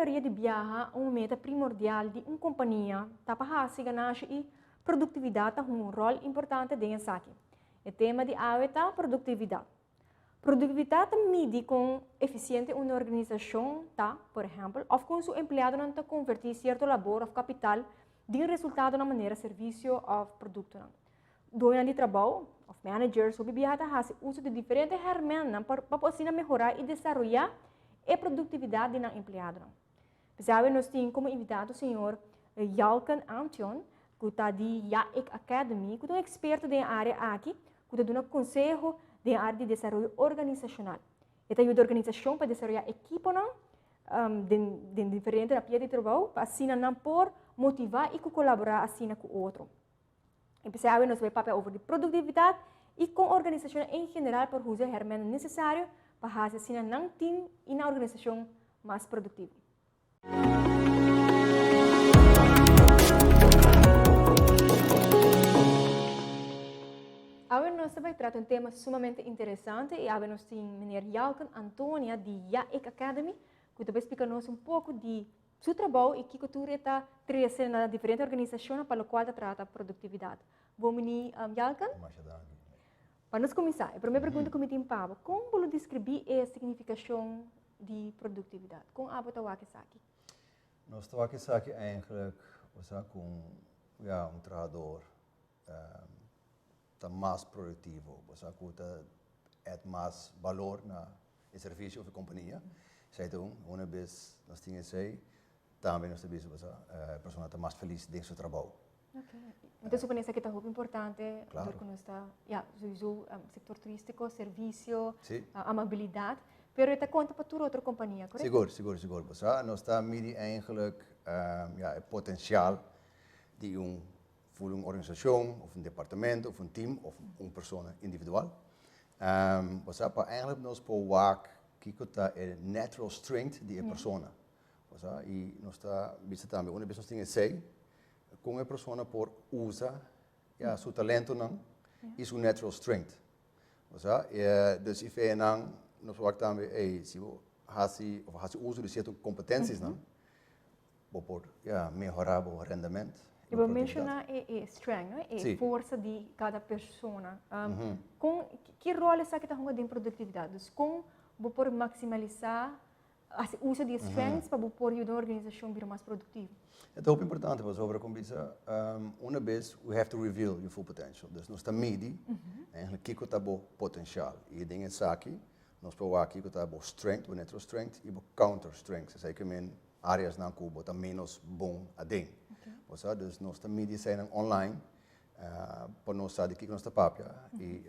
Mayoria di biaha un meta primordial di un kompania ta pa hasi ganashi i produktividat ta hunga un ròl importante den esaki. E tema di awe ta produktividat. Produktividat ta midi kon efisiente un organisashon ta, por ehèmpel, òf kon su empleadonan ta konvertí sierto labor òf kapital den resultadonan manera servisio òf produktonan. Doñonan di trabou òf managers hopi biaha ta hasi uso di diferente hèrmènnan pa por asina mehorá i desaroyá e produktividat di nan empleadonan. P'esei awe nos tin komo invitado señor Jalken Antion ku ta di Yaik Academy ku ta un eksperto den e área aki ku ta duna konseho den e área di desaroyo organisashonal. E ta yuda organisashon pa desaroyá ekiponan den den diferente pia di trabou pa asina nan por motivá i ku kolaborá asina ku otro. I p'esei awe nos bai papia over di produktividat i kon organisashonnan en general por usa e hermennan nesesario pa hasi asina nan tim i nan organisashon mas produktivo. Awe nos ta bai trata un tema sumamente interesante i awe nos tin meneer Jalken Antonia di Yaik Academy ku ta bai splika nos un poko di Su trabou i kiko tur e ta trese na diferente organisashonnan pa lokual ta trata produktividat. Bon bini Jalken. Masha danki. Pa nos kuminsá, e promé pregunta ku mi tin pa bo, kon bo lo deskribí e signifikashon di produktividat? Kon abo ta wak esaki? Nos ta wak esaki eigenlijk, osea, ku un, ya, un trahador ta mas produktivo, osea, ku ta add mas balor na e servisio of e kompania. Esei ta un. Una bes nos tin esei, tambe nos ta bisa bo e persona ta mas felis den su trabou. Ok. Mi ta supone esaki ta hopi importante dor ku nos ta, ya, souiso sektor turistiko, servisio, amabilidat, pero e ta konta pa tur otro kompania, korekto? Sigur, sigur, sigur. Bo sa, nos ta midi eigenlijk, ya, e potensial di un Full un organisashon of un departamento of un team of un persona individual. Bo sa pa eigenlijk nos por wak kiko ta e natural strength di e persona. Bo sa i nos ta bisa tambe unda bes nos tin esei kon e persona por usa ya su talentonan i su natural strength. Bo sa dus i fenan nos por wak tambe ey si bo hasi of hasi uso di sierto kompetensiasnan Bo por ya mehorá bo rendement. I bo menshoná e e strength, no? E forsa di kada persona. Kon, ki ròl esaki ta hunga den produktividat? Dus kon bo por maksimalisá, hasi uso di e strengths pa bo por yuda un organisashon bira mas produktivo? E ta hopi importante pasobra kon bisa una bes we have to reveal your full potential. Dus nos ta midi eigenlijk kiko ta bo potenshal i den esaki nos por wak kiko ta bo strength, bo natural strength i bo counter strength. Esei ke men Areasnan ku bo ta ménos bon aden. Bo sa, dus nos ta midi eseinan online pa nos sa di kiko nos ta papia i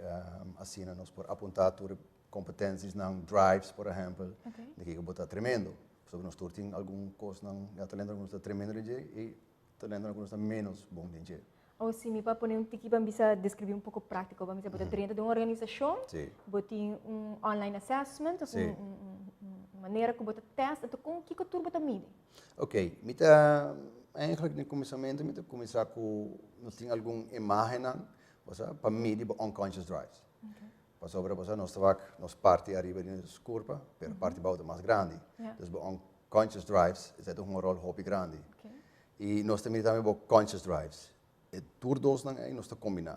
asina nos por apuntá tur e kompetensisnan, drives por ehèmpel, di kiko bo ta tremendo. Pasobra nos tur tin algun kosnan, ya talentonan ku nos ta tremendo den dje i talentonan ku nos ta ménos bon den dje. O si mi por pone un tiki pa bisa describi un poco practico, pa bisa bo ta drenta den un organisacion, bo tin un online assessment of un manera cu bo ta test, enton con kico tur bo ta midi? Ok, mi ta eigenlijk den cuminsamento mi ta cuminsa cu nos tin algun imagennan, osea pa midi bo unconscious drives. Pasobra bo sa nos ta wak nos parti ariba di nos curpa, pero parti abao ta mas grandi. Dus bo unconscious drives esei ta hunga un rol hopi grandi. I nos ta mira tambe bo conscious drives. E tur dosnan ei nos ta kombiná.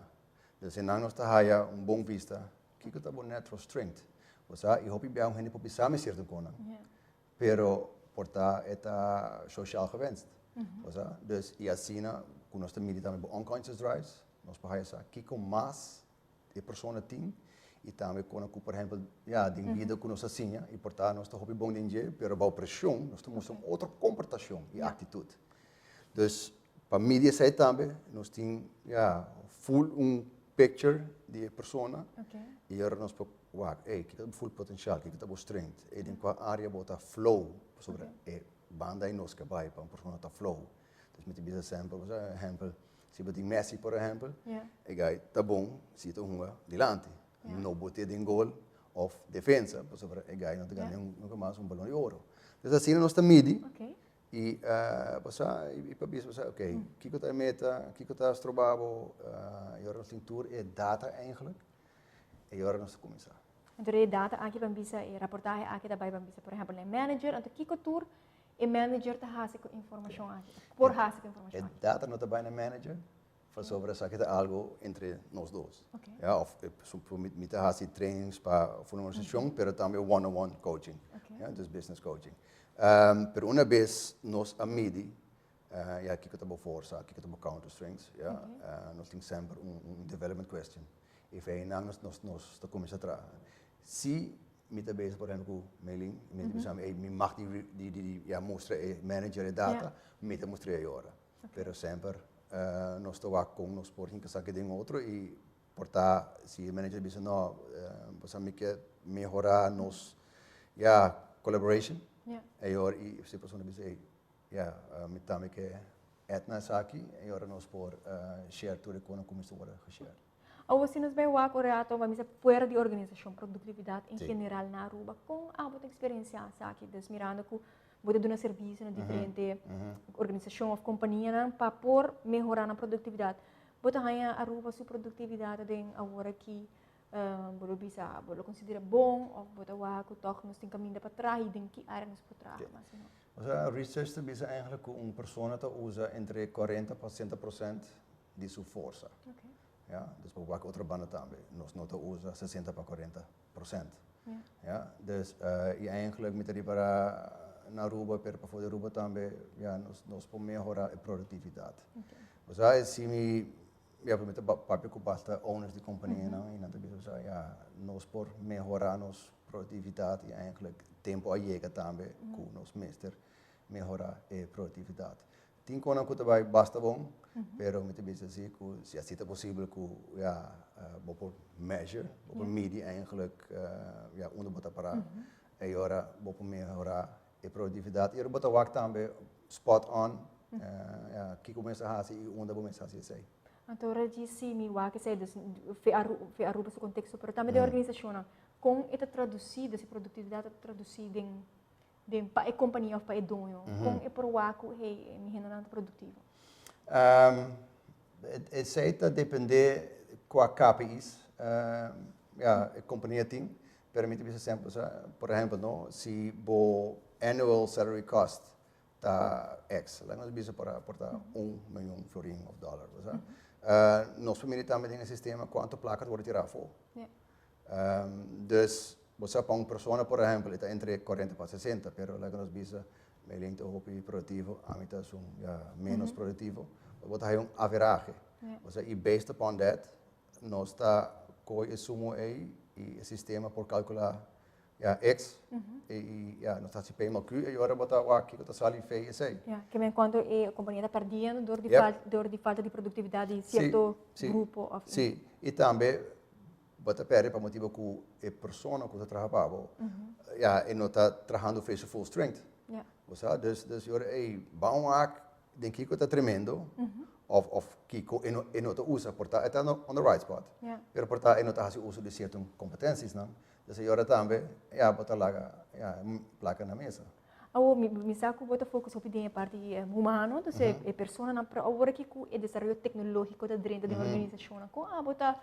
Dus einan nos ta haya un bon vista kiko ta bo natural strength. Bo sa, i hopi bia un hende por bisa mi sierto konan, pero por ta e ta sociaal gewenst. Bo sa, dus i asina ku nos ta mira tambe bo unconscious drives, nos por haya sa kiko mas e persona tin y tambe con cu por ehempel ya den bida cu nos a siña y por ta nos ta hopi bon den dje pero bao presion nos ta mustra un otro comportacion y actitud. Dus pa midi esey tambe nos tin ya full un picture di e persona y ora nos por wak ey kiko ta bo full potencial, kiko ta bo strength, ey den cua area bo ta flow pasobra e banda ey nos ke bay pa un persona ta flow. Dus mi ta bisa semper, por ehempel Si bo tin Messi por ehempel, e guy ta bon si e ta hunga dilanti. No bote den gol of defensa, pasobra e guy no ta gana nunca mas un balon di oro. Entonces asina nos ta midi y bo sa, y pa bisa bo sa, ok, kiko ta e meta, kiko ta stroba bo, y ora nos tin tur e data eigenlijk, y ora nos ta cuminsa. Entonces e data aki ban bisa, e raportahe aki ta bay ban bisa por ehempel na e manager, anto kiko tur. E manager ta hasi ku informashon aki? Por hasi ku informashon E aki? Data no ta bai na manager, pasobra esaki ta algo entre nos dos. Ja, of mi ta hasi trainings pa voor een organisashon, pero tambe one-on-one coaching. Ja, dus business coaching. Pero una bes nos a midi, ja, kiko ta bo forsa, kiko ta bo counter strengths, ja, nos tin semper un development question. I einan nos ta kuminsá traha. Si mi ta bezig, por ehèmpel, ku Melin, mi ta bisa, "Hey, mi mag di, ja, mustra e manager e data," mi ta mustra e ora. Pero semper nos ta wak kon nos por hinka esaki den otro i por ta si e manager bisa, "No, bo mi ke mehorá nos, ja, collaboration." E ora i si e persona bisa, "Hey, ja, mi tambe ke add na esaki," e ora nos por share tur e kosnan ku mester wòrdu geshare. Awor si nos bai wak un rato, ban bisa fuera di organisashon, produktividat en general na Aruba, kon abo ta eksperensiá esaki? Dus mirando ku bo ta duna servisio na diferente organisashon òf kompanianan pa por mehorá nan produktividat. Bo ta haña Aruba su produktividat den awor aki, bo lo bisa, bo lo konsiderá bon òf bo ta wak ku tòg nos tin kaminda pa traha i den ki área nos por traha mas mihó? Osea, research ta bisa eigenlijk ku un persona ta usa entre 40 pa 60% di su forsa. Ja, dus bo wak otro banda tambe. Nos no ta usa 60 pa 40%. Ja, dus i eigenlijk mi ta ripará na Aruba, pero pafó di Aruba tambe, ja, nos por mehorá e produktividat. Osea, si mi, ja, mi ta papia ku basta owners di kompanianan i nan ta bisa, osea, ja, nos por mehorá nos produktividat i eigenlijk tempu a yega tambe ku nos mester mehorá e produktividat. Tin kosnan ku ta bai basta bon, pero mi ta bisa si ku si asina ta posibel ku, ja, bo por measure, bo por midi eigenlijk, ja, unda bo ta pará. E ora bo por mehorá e produktividat. I ora bo ta wak tambe spot on, ja, kiko bo mester hasi i unda bo mester hasi esei. Anto ora di si mi wak esei, dus fe Aru fe Aruba su konteksto, pero tambe den organisashonnan, kon e ta tradusí, dus e produktividat ta tradusí den pa e kompania òf pa e doño? Kon e por wak ku, hey, mi hendenan ta produktivo? Esei ta dependé kua KPI's, ja, e kompania tin, pero mi ta bisa semper, osea, por ehèmpel, no, si bo annual salary cost ta X, laga nos bisa por ta 1 mion florin òf dòler, osea, nos por mira tambe den e sistema kuantu plaka ta wòrdu tirá afó. Dus, bo sa pa un persona, por ehèmpel, ta entre 40 pa 60, pero laga nos bisa, Melin ta hopi produktivo, ami ta un, ja, menos produktivo, bo ta un average. Osea, i based upon that, nos ta koi e sumo ei i e sistema por kalkulá, ja, X, i, ja, nos ta hasi P maal Q, i ora bo ta wak kiko ta sali fe esei. Ja, ke men kuantu e kompania ta perdiendo dor di dor di falta di produktividat di sierto grupo òf Sí, i tambe bo ta pèrdè pa motibu ku e persona ku ta traha pa bo, ja, e no ta trahando fe su full strength. Osea, dus ora, ei, ban wak den kiko ta tremendo, òf kiko e no ta usa, por ta e ta on the right spot. Pero por ta e no ta hasi uso di sierto kompetensianan. Dus ora tambe, ja, bo ta laga, ja, plaka na mesa. Awor, mi sa ku bo ta focus hopi den e parti humano, dus e personanan, pero awor aki ku e desaroyo teknológiko ta drenta den organisashonnan, kon abo ta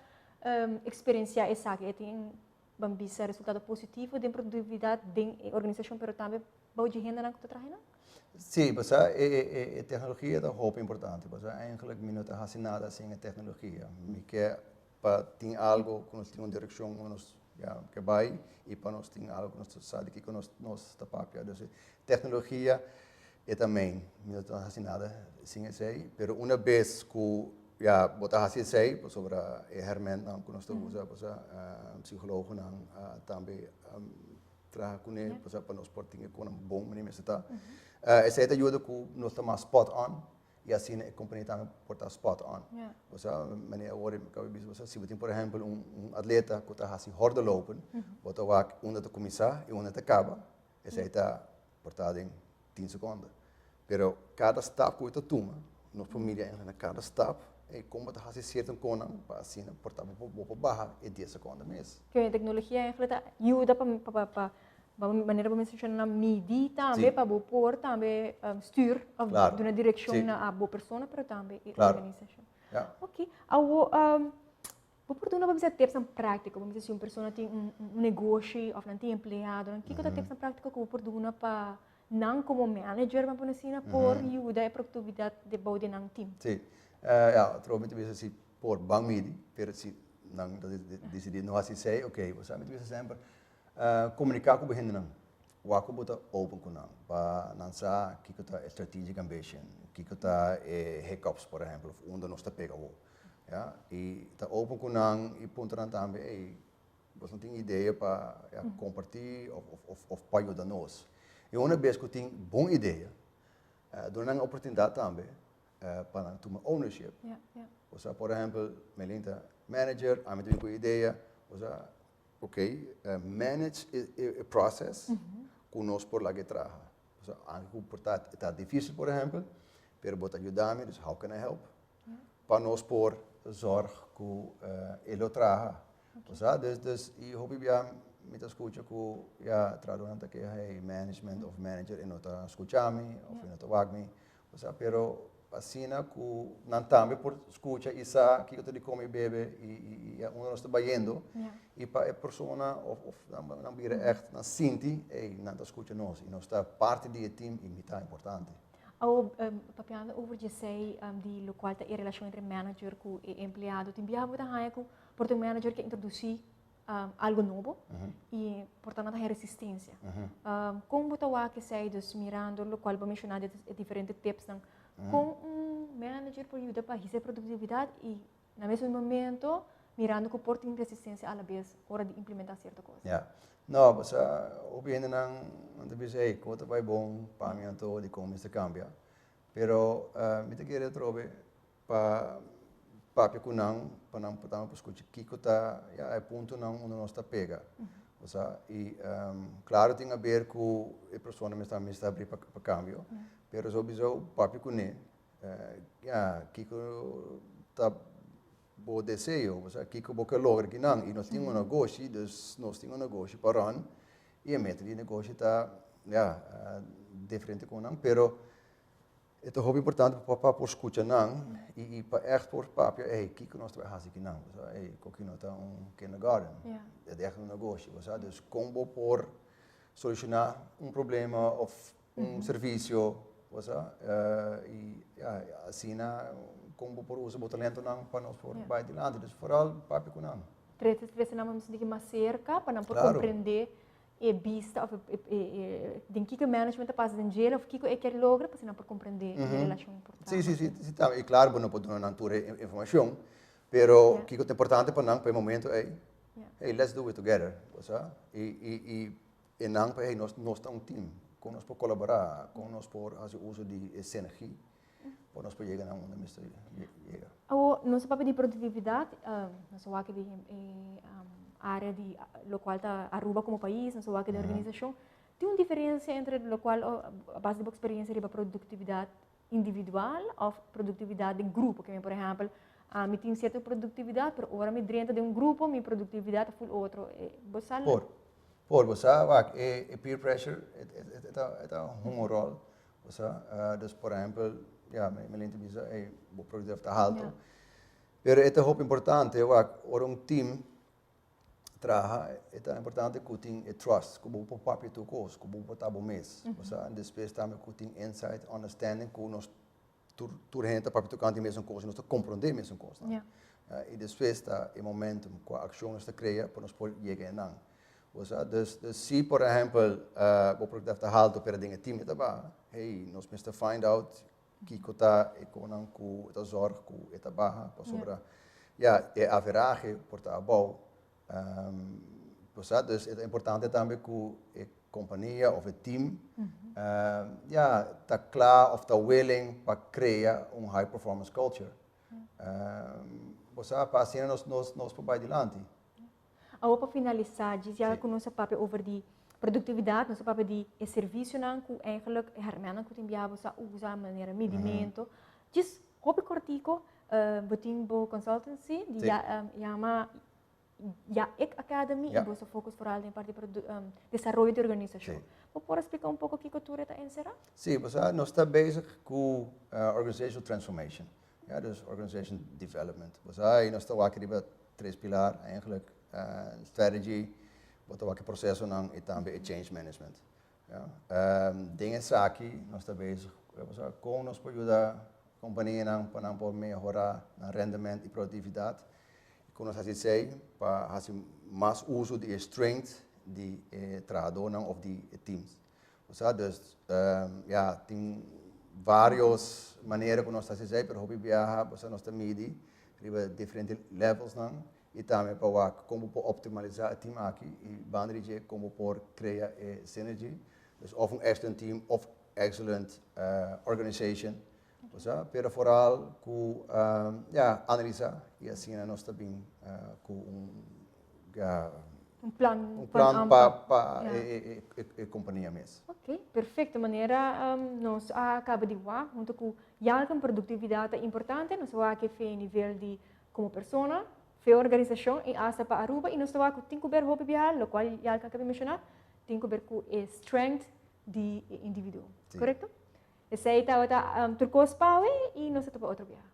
eksperensiá esaki? E tin, ban bisa, resultado positivo den produktividat den e organisashon, pero tambe bou di hendenan ku ta traha? Sí, pasobra e teknologia ta hopi importante. Pasobra eigenlijk mi no ta hasi nada sin e teknologia. Mi ke pa tin algo ku nos tin un direkshon ku nos, ja, ke bai i pa nos tin algo ku nos sa di kiko nos ta papia. Dus teknologia e ta main. Mi no ta hasi nada sin esei. Pero una bes ku, ja, bo ta hasi esei, pasobra e hermentnan ku nos ta usa, pasobra psikólogonan tambe traha kuné, pasobra pa nos por tin e kosnan bon manera mester ta. Esei ta yuda ku nos ta mas spot on i asina e kompania tambe por ta spot on. Osea, manera awor mi kaba di bisa, osea, si bo tin por ehèmpel un atleta ku ta hasi hordelopen, bo ta wak unda ta kuminsá i unda ta kaba, esei ta por ta den 10 sekònde. Pero kada stap ku e ta tuma, nos por mira eigenlijk na kada stap i kon bo ta hasi sierto kosnan pa asina por ta bo por baha e 10 sekònde mes. Ku e teknologia eigenlijk ta yuda pa manera bo menshoná midi tambe pa bo por tambe stuur òf duna direkshon na bo persona, pero tambe e organisashon. Ok. Awor, bo por duna pa bisa tipsnan práktiko, ban bisa si un persona tin un negoshi òf nan tin empleadonan, kiko ta tipsnan práktiko ku bo por duna pa Nan komo manager, ban pone asina, por yuda e produktividat di bou di nan team. Si. Ja, trobe mi ta bisa si por ban midi, pero si nan ta disidí no hasi esei, ok. Bo sa mi ta bisa semper, komuniká ku bo hendenan. Wak ku bo ta open ku nan, pa nan sa kiko ta e strategic ambition, kiko ta e hiccups, por ehempel, of unda nos ta pega awor. Ja, i ta open ku nan i puntra nan tambe, ey, Bos no tin idea pa ya comparti of of of pa yuda nos. Y una bes cu tin bon idea, duna nan oportunidad tambe pa nan tuma ownership. Osea, por ehempel, Melinda, manager, ami ta bin cu idea, osea, ok, manage e process cu nos por laga e traha. Osea, anke cu por ta e ta dificil, por ehempel, pero bo ta yuda mi, dus how can I help? Pa nos por zorg cu e lo traha. Osea, dus, dus, y hopi bia mi ta scucha cu, ya, trahadornan ta keha, hey, management of manager e no ta scucha mi, of e no ta wak mi. Osea, pero asina cu nan tambe por scucha y sa kico ta di come y bebe y, y, y unda nos ta bayendo. Y pa e persona of, of nan, nan bira echt, nan sinti, hey, nan ta scucha nos y nos ta parti di e team y mi ta importante. Awo, papiando over djesei di locual ta e relacion entre manager cu e empleado, tin biaha bo ta haña cu por ta un manager ke introduci algo nobo y por ta nan ta haña resistencia. Con bo ta wak esei, dus mirando locual bo menciona di e diferente tipsnan, con un manager por yuda pa hisa e productividad y na mesun momento mirando cu por tin resistencia alabes ora di implementa cierto cos? Ya. No, pasobra hopi hendenan nan ta bisa, hey, con ta bay bon pa mi anto dicon mester cambia? Pero mi ta kere atrobe pa papia cu nan, pa nan por tambe por scucha kico ta, ya, e puntonan unda nos ta pega. Osea, y claro tin haber cu e persona mester mester abri pa cambio, pero sobiso papia cune, ya, kico ta bo deseo, osea, kico bo ke logra kinan. Y nos tin un negoshi, dus nos tin un negoshi pa run, y e meta di negoshi ta, ya, diferente cu nan, pero e ta hopi importante pa pa por scucha nan y y pa echt por papia, ey, kico nos ta bay haci kinan, osea, ey, koki no ta un kindergarten, e ta echt un negoshi, osea, dus con bo por soluciona un problema of un servicio, osea, y ya, asina con bo por usa bo talentonan pa nos por bay dilanti, dus vooral papia cu nan. Trece trece nan pa mi sinti mas cerca, pa nan por comprende e bista of e den kiko e management ta pasa den djele of kiko e kier logra pa asina nan por comprende e relacion importante. Si, si, si, si tambe. Y claro bo no por duna nan tur e informacion, pero kiko ta importante pa nan pa e momento ey, hey, let's do it together, bo sa. Y, y, y e nan pa hey, nos, nos ta un team, con nos por colabora, con nos por haci uso di e sinergie pa nos por yega na unda mester yega. Awor, nos a papia di produktividat, nos a wak di e área di lokual ta Aruba komo pais, nos a wak di organisashon. Tin un diferensia entre lokual a base di bo eksperensia riba produktividat individual òf produktividat den grupo? Ke men, por ehèmpel, ami tin sierto produktividat, pero ora mi drenta den un grupo, mi produktividat ta ful otro. Bo sa? Por. Por. Bo sa, wak, e peer pressure e ta hunga un ròl. Osea, dus por ehempel, ya, mi lente bisa, ey, bo productividad ta halto. Pero e ta hopi importante, wak, ora un team traha, e ta importante ku tin e trust, ku bo por papia tur kos, ku bo por ta bo mes. Osea, en despues tambe ku tin insight, understanding, ku nos tur, tur hende ta papia tokante e mesun kos, nos ta komprondé e mesun kosnan. I despues ta e momentum, kua akshon nos ta krea pa nos por yega einan. Bo sa, dus, dus si por ehempel bo productividad ta halto pero den e team e ta baha, hey, nos mester find out kiko ta e konan ku ta zorg ku e ta baha, pasobra ya, e averahe por ta abou. Bo sa, dus e ta importante tambe ku e kompania of e team ya, ta kla of ta willing pa krea un high performance culture. Bo sa, pa asina nos, nos, nos por bai dilanti. Awor pa finalisá, djis ya ku nos a papia over di produktividat, nos a papia di e servisionan ku eigenlijk e hermennan ku tin bia bo sa usa manera midimento. Djis hopi kortiko, bo tin bo consultancy di yama Yaek Academy i bo sa focus vooral den parti desaroyo di organisashon. Bo por a splika un poko kiko tur e ta enserá? Sí, bo sa nos ta bezig ku organizational transformation. Ja, dus organization development. Bo sa, i nos ta wak riba tres pilar eigenlijk, strategy, bo ta wak e procesonan i tambe e change management. Ja. Den esaki nos ta bezig con nos por yuda companianan pa nan por mehora nan rendimento y productividad. Y con nos haci esey pa haci mas uso di e strength di e trahadornan of di e teams. Osea, dus ja, tin varios manera cu nos ta haci esey, pero hopi biaha, osea, nos ta midi riba diferente levelsnan y tambe pa wak con bo por optimalisa e team aki y banda di dje con bo por crea e synergy. Dus of un excellent team of excellent organization. Osea, pero vooral cu ja, analisa y asina nos ta bin cu un, ja, un plan, un plan pa e compania mes. Ok, perfecto. Manera nos a caba di wak hunto cu Jalken, productividad ta importante. Nos a wak e nivel di como persona, fe organisacion y hasta pa Aruba y nos ta wak cu tin cu ber hopi biaha, locual Jalken a caba di menciona, tin cu ber cu e strength di e individuo. Corecto? Esey ta tur cos pa awe y nos ta topa otro biaha.